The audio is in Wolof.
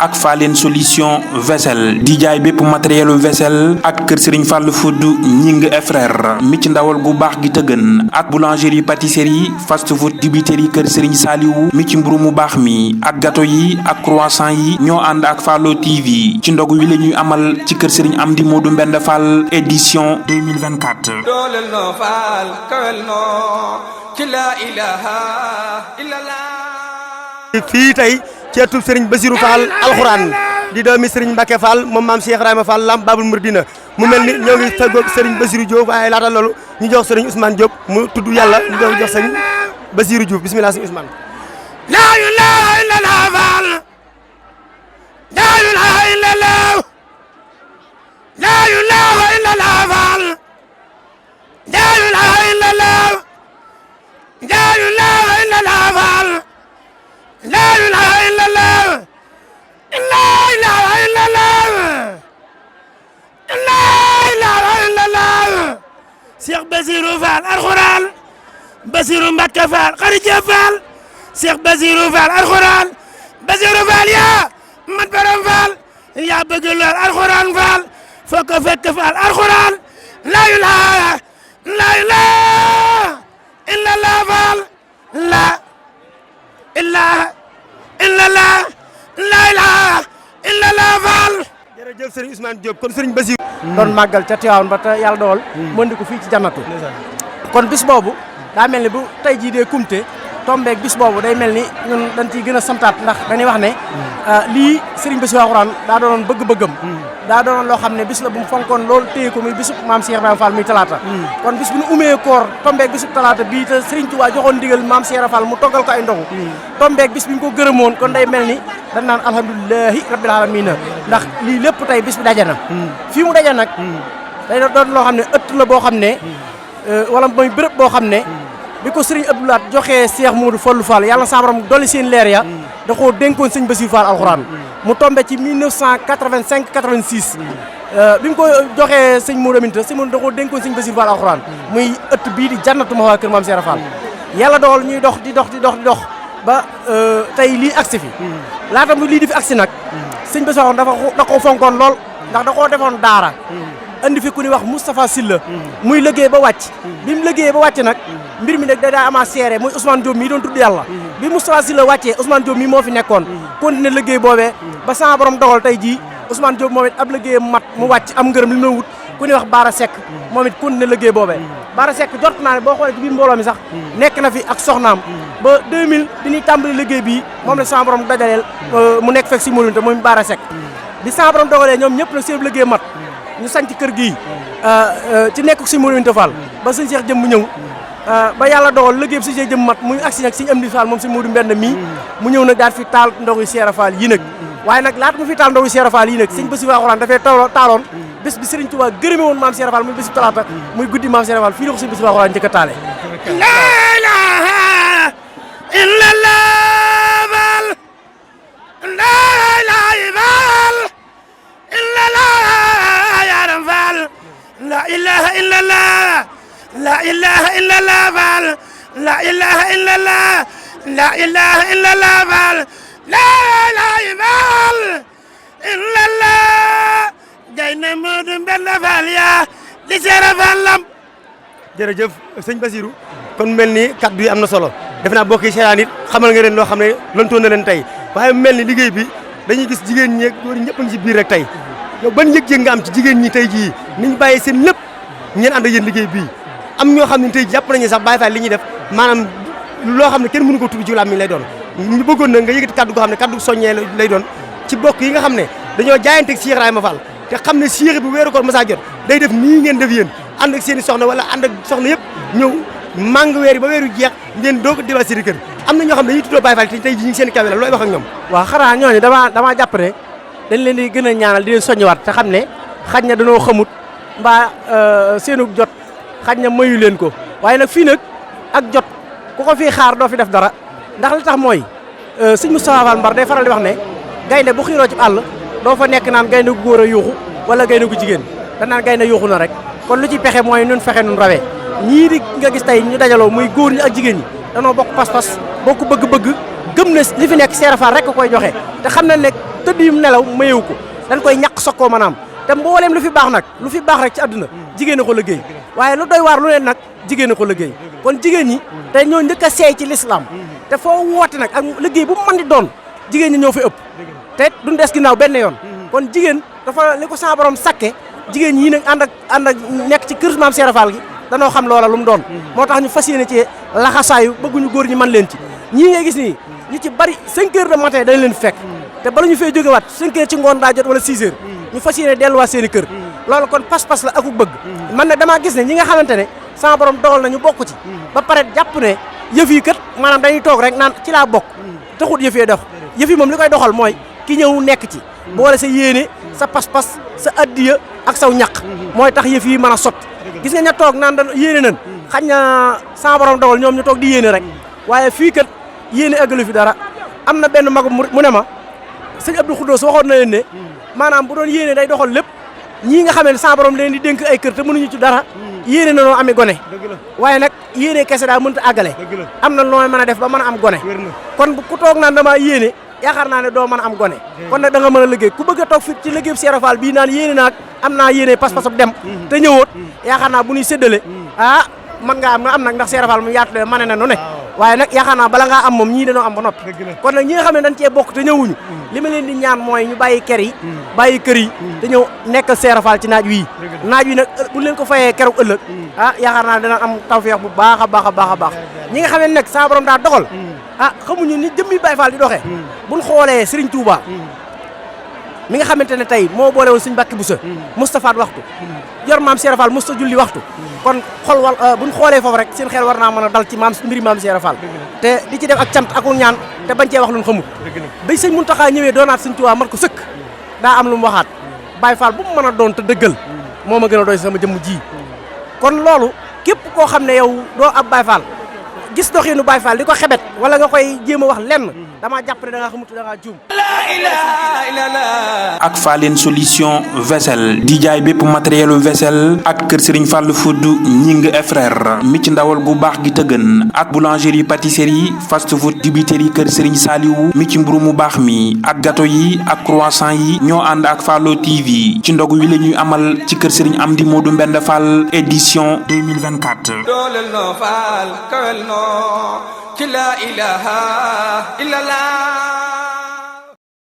ak Falen solution vaisselle di jaay bépp matérielu vaisselle ak kër Serigne Fallou Food ñing et frère mi ci ndawal gu baax gi tëgën ak boulangerie pâtisserie fast food dibiterie kër Serigne Saliou mi ci mburu mu baax mi ak gâteau yi ak croissant yi ñoo ànd ak Fallo TV ci ndogu wi la ñuy amal ci kër Serigne Amdi Modou Mbend Fall édition 2024. fii tey ci ëttub Serigne Bassirou Fall alxuraan di doomi Serigne Mbacke Fall moom maam Cheikh Ibrahima Fall lam Babul Mouridina mu mel ni ñoo ngi tëggoog Serigne Bassirou Diop waaye laata loolu ñu jox Serigne Ousmane Diop mu tudd yàlla ñu doon jox Serigne Bassirou Diouf bismillah Serigne Ousmane. La ilaha illallah Fall la ilaha illallah la ilaha illallah Fall la ilaha illallah la ilaha illallah Fall la ilaha illallah la ilaha illallah la ilaha illallah Cheikh Bassirou Fall alxuraan Bassirou Mbacke Fall Khadija Fall Cheikh Bassirou Fall alxuraan Bassirou Fall yaa man borom Fall yaa bëgg lool alxuraan Fall foo ko fekk Fall alxuraan la ilaha illallah Fall la ilaha illallah la ilaha illallah Fall. jërëjëf Serigne Ousmane Diop kon Serigne Bassirou doon màggal ca Tivaouane ba te yàlla dogal mën di ko fii ci jannatu kon bis boobu daa mel ni bu tey jii dee kumte tombeeg bis boobu day mel ni ñun dañ ciy gën a santaat ndax dañuy wax ne lii Serigne Bassirou alxuraan daa doonoon bëgg-bëggam daa doonoon loo xam ne bis la bu mu fonkoon loolu téye ko muy bisub maam Cheikh Ibrahima Fall muy talaata kon bis bu ñu umee koor tombeeg bisub talaata bii te Serigne Touba joxoon ndigal maam Cheikh Ibrahima Fall mu toggal ko ay ndogu tombeeg bis bi ñu ko gërëmoon kon day mel ni dañ naan alhamdulilahi rabbil alamin ndax lii lépp tey bis bi daje na fii mu daje nag day doon loo xam ne ëtt la boo xam ne wala mooy béréb boo xam ne bi ko Serigne Abdoulaat joxee Cheikh Modou Fallou Fall yàlla sa borom dolli seen leer ya da koo dénkoon Serigne Bassirou Fall alxuraan mu tombé ci 1985 86 bi mu ko joxee Serigne Modou Aminta Serigne Modou da koo dénkoon Serigne Bassirou Fall alxuraan muy ëtt bii di jannatu ma waa kër maam Cheikh Fall yàlla dogal ñuy dox di dox ba tey lii agsi fi laata mu lii di fi agsi nag Serigne Bassirou da koo fonkoon lool ndax da koo defoon daara andi fi ku ni wax Moustapha Sylla muy liggéey ba wàcc bi mu liggéeyee ba wàcc nag mbir mi nag da daa ama seere muy Ousmane Diop mii doon tudd yàlla bi Moustapha Sylla wàccee Ousmane Diop mii moo fi nekkoon continué liggéey boobee ba sama borom dogal tey jii Ousmane Diop moom it ab liggéeyam mat mu wàcc am ngërëm li mu wut ku ni wax Baara Seck moom it continué liggéey boobee Baara Seck jot naa ne boo xoolee ci biir mbooloo mi sax nekk na fi ak soxnaam ba 2000 bi ñuy tàmbali liggéey bii moom la sama borom dajaleel mu nekk fekk si molunte muy Baara Seck bi sama borom dogalee ñoom ñëpp nag seen liggéey mat ñu sanc kër gii ci nekk si Modou Fall ba sëñ Cheikh jëm mu ñëw ba yàlla dogal liggéey bi si jëm mat muy agsi nag si Amdi Fall moom si Modou Mbend mii mu ñëw nag daal fi taal ndogu Cheikh Fall yi nag waaye nag laata mu fi taal ndogu Cheikh Fall yi nag sëñ Bassirou alxuraan dafay taaloon bés bi Serigne Touba gërëme woon maam Cheikh Fall muy bés bi talaata muy guddi maam Cheikh Fall fii la ko sëñ Bassirou alxuraan njëkk a taale la ilaha illallah Fall la ilaha illallah la ilaha illallah la ilaha illallah Fall la ilaha illallah la ilaha illallah Fall la ilaha illallah Gaynde Modou Mbend Fall yaa di Cheikh Fall lam jërëjëf sëñ Bassirou kon mel ni kaddu yi am na solo def naa bokk yi seetaan it xamal nga leen loo xam ne lëntoon na leen tey waaye mel ni liggéey bi dañuy gis jigéen ñi ak góor ñëpp a ngi ci biir rek tey yow ban yëg-yëg nga am ci jigéen ñi tey jii ni ñu bàyyi seen lépp ngeen ànd ak yéen liggéey bii am ñoo xam ne tey jàpp nañu sax Baye Fall li ñuy def maanaam loo xam ne kenn mënu ko tudd ci làmmiñ lay doon ñu bëggoon na nga yëkkati kaddu goo xam ne kaddu soññee lay doon ci bokk yi nga xam ne dañoo jaayanteeg Cheikh Ibrahima Fall te xam ne Cheikh bu weeru koor masa jot day def nii ngeen def yéen ànd ak seen i soxna wala ànd ak soxna yëpp ñëw màng weer yi ba weeru jeex ngeen doog a diwaat seen kër am na ñoo xam ne dañuy tuddoo Baye Fall te tey ji ñu seen kawe la looy wax ak ñoom waaw xanaa ñooñu damaa jàpp ne dañ leen di gën a ñaanal di leen soññiwaat te xam ne xaj na dañoo xamut mbaa seenu jot xaj na mayu leen ko waaye nag fii nag ak jot ku ko fii xaar doo fi def dara ndax li tax mooy sëñ Moustapha Fall Mbar day faral di wax ne gaynde bu xiiroo ci àll doo fa nekk naan gaynde gu góor a yuuxu wala gaynde gu jigéen da naan gaynde yuuxu na rek kon lu ci pexe mooy nun fexe nun rawee ñii di nga gis tey ñu dajaloo muy góor ñi ak jigéen ñi danoo bokk pas-pas bokk bëgg-bëgg gëm na li fi nekk Cheikh Fall rek koy joxe te xam na ne tëdd yum nelaw mayewu ko dañ koy ñàkk soog koo maanaam te mbooleem lu fi baax nag lu fi baax rek ci àdduna jigéen a ko liggéey waaye lu doy waar lu leen nag jigéen a ko liggéey kon jigéen ñi te ñoo njëkk a seey ci l'islam te foo woote nag ak liggéey bu mu mën di doon jigéen ñi ñoo fi ëpp te duñ des ginnaaw benn yoon kon jigéen dafa li ko sa borom sakke jigéen ñi nag ànd ak nekk ci kër maam Cheikh Fall gi danoo xam loola lu mu doon moo tax ñu fas yéene ci laxasaayu bëgguñu góor ñi mën leen ci ñii ngay gis nii ñu ci bari 5 heures de matin dañ leen fekk te bala ñu fay jógewaat 5 heures ci ngoon daa jot wala 6 heures ñu fas yéene delluwaat seen i kër loolu kon pas-pas la aku bëgg man ne damaa gis ne ñi nga xamante ne sama borom dogal na ñu bokk ci ba pare jàpp ne yëf yi kat maanaam dañuy toog rek naan ci laa bokk taxut yëf yi dox yëf yi moom li koy doxal mooy ki ñëw nekk ci boole sa yéene sa pas-pas sa addiya ak saw ñaq mooy tax yëf yi mën a sotti gis nga ña toog naan da yéene nan xañ na sama borom dogal ñoom ñu toog di yéene rek waaye fii kat yéene eggalu fi dara am na benn mag mu ne ma sëñ Abdou Khoudous waxoon na leen ne maanaam bu doon yéene day doxal lépp ñii nga xamee ne sama borom leen di dénk ay kër te mënuñu ci dara yéene na noo amee gone waaye nag yéene kese daa mënta àggale am na looy mën a def ba mën a am gone kon ku toog naan dama yéene yaakaar naa ne doo mën a am gone kon nag da nga mën a liggéey ku bëgg a toog fi ci liggéey Cheikh Fall bii naan yéene naag am naa yéene pas-pasab dem te ñëwoot yaakaar naa bu ñuy séddale mën ngaa am nag ndax Cheikh Fall mu yaatulee mane na nu ne waaye nag yaakaar naa bala ngaa am moom ñii dañoo am ba noppi kon nag ñi nga xam ne dañ cee bokk te ñëwuñu li ma leen di ñaan mooy ñu bàyyi ker yi bàyyi kër yi te ñëw nekkal Cheikh Fall ci naaj wii naaj wi nag bu leen ko fayee keroog ëllëg yaakaar naa dana am tawfeex bu baax a baax a baax a baax ñi nga xam ne nag sa borom daa doxal xamuñu ni jëmmi Baye Fall di doxee buñ xoolee Serigne Touba mi nga xamante ne tey moo boole woon Serigne Mbacké Bousso Moustapha waxtu yor maam Cheikh Fall Moustapha julli waxtu kon xol buñ xoolee foofu rek seen xel war naa mën a dal ci mbiri maam Cheikh Fall te di ci def ak cant ak ñaan te bañ cee wax luñ xamul bay sëñ Mountakha ñëwee doonaat Serigne Touba man ko sëkk daa am lu mu waxaat Baye Fall bu mu mën a doon te dëggal moo ma gën a doy sama jëmm ji kon loolu képp koo xam ne yow doo ab Baye Fall gis doxinu Baye Fall di ko xebet wala nga koy jéem a wax lenn dama jàpp ne da nga xamut da nga juum. ak Fallène solution vaisselle di jaay bépp matériel vaisselle ak kër Serigne Fall Food ñing et frère mi ci ndawal gu baax gi tëgën ak boulangerie pâtisserie fast food dibiterie kër Serigne Saliou mi ci mburu mu baax mi ak gâteau yi ak croissant yi ñoo ànd ak Fallo TV ci ndogu wi la ñuy amal ci kër Serigne Amdi Modou Mbend Fall édition 2024. ci la ilaha illallah